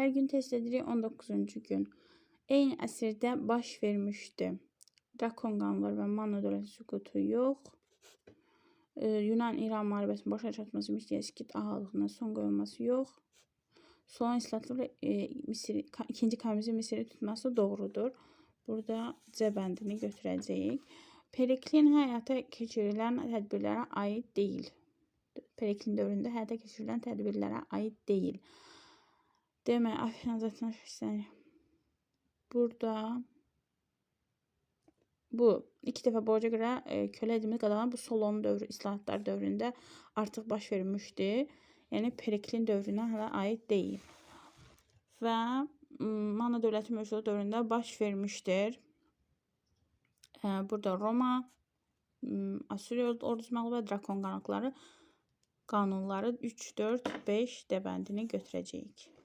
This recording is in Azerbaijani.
Hər gün test edirik, 19-cu gün. Eyni əsrdə baş vermişdi. Drakon qanunları və Manna dövləti süqutu yox. Yunan-İran müharibəsinin başa çatması, Midiya Skit ağalığına son qoyulması yox. Solon islahatları Misir, ikinci Kamizin Misiri tutması doğrudur. Burada C bəndini götürəcəyik. Periklin həyata keçirilən tədbirlərə aid deyil. Periklin dövründə həyata keçirilən tədbirlərə aid deyil. Demək, Afina zaten burada bu iki dəfə borca görə kölə edilmiş qadağan bu Solon dövrü islahatlar dövründə artıq baş vermişdi. Yəni Periklin dövrünə hələ aid deyil. Və Manna dövləti mövcudluğu dövründə baş vermişdir. Burada Roma, Assuriya ordusu məğlub, Drakon qanunları 3, 4, 5 D bəndini götürəcəyik.